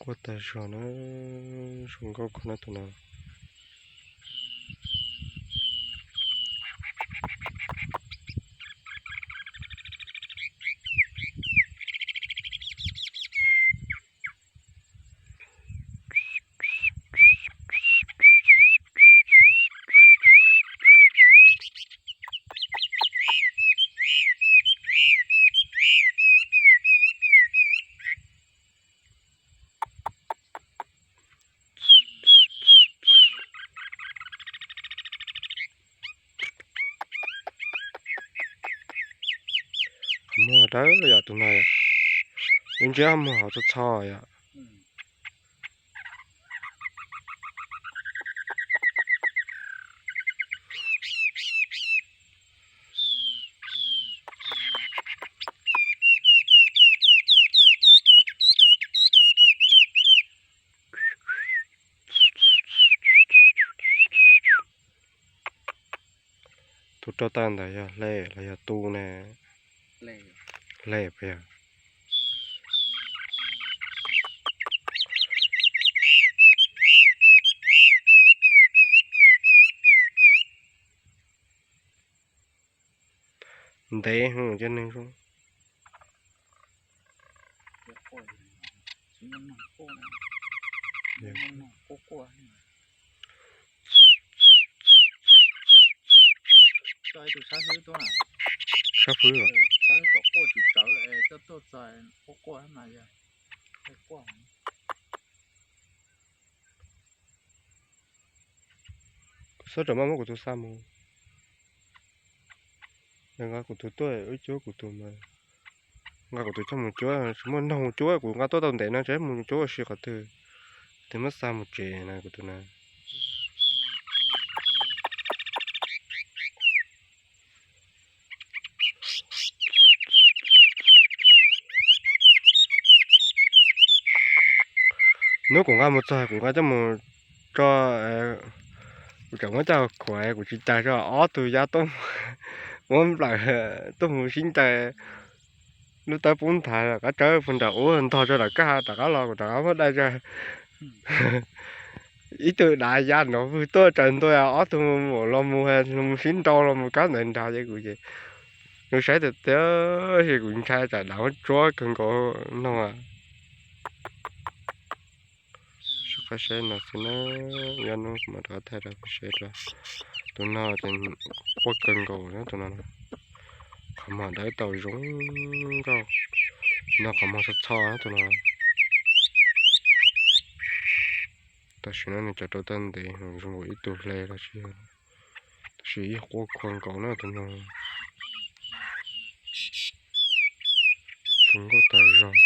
Quaj tas zog na, zoo nkauj kawg na tus no. Qhov muag dawb yom tus no yom. Ib ntsia muag hauv txho txho yom. Tus rau taw ntawd yog hle los yog tu ne? Hle puas yog? Ntev heev cov neeg zoo. Sab fwb. Xob rov maj muab kuv tus xa mus. Nqa kuv tus tuaj wb cuab kuv tus mas. Nqa kuv tus coj mus cuab, tsis muaj noog cuab, kuv nqa tuaj tau ntev no tsis mus cuab ua si qhov twg. Tes muab xa mus tsev na kuv tus na. Hnub kuv nqa mus txog kuv nqa coj mus tso, kuv tseem muab coj khuam kuv tsis cais tso ob tug yav tuaj mus, muab nplawm tuaj mus sib ncaws. Lub tawb poob nthav qab tsawb puag nram ub ntog tso nram kaj rov qab los kuv rov qab muab dai tso. Ib tug dav ya nrov vwg tuaj tsaws ntua ob tug mus los mus los mus sib nrau los mus kab ntawd nrad ces kuv ces kuv saib tias tiag ces kuv ntshai tsam dav muab tsuab kawg nkaus no. Sib qab saib no xwb na, ib hnub kuv mam rov qab thaij rau peb saib rau. Tus no ces quaj kawg nkaus na tus no. Qhov muag dawb tau zoo nkauj, no qhov muag txho txho na tus no. Tam sim no nws cov rau tau ntev zoo nkaus ib tug hle los tsis yog, tab sis ib quaj kawg nkaus na tus no. Zoo nkauj tas zog.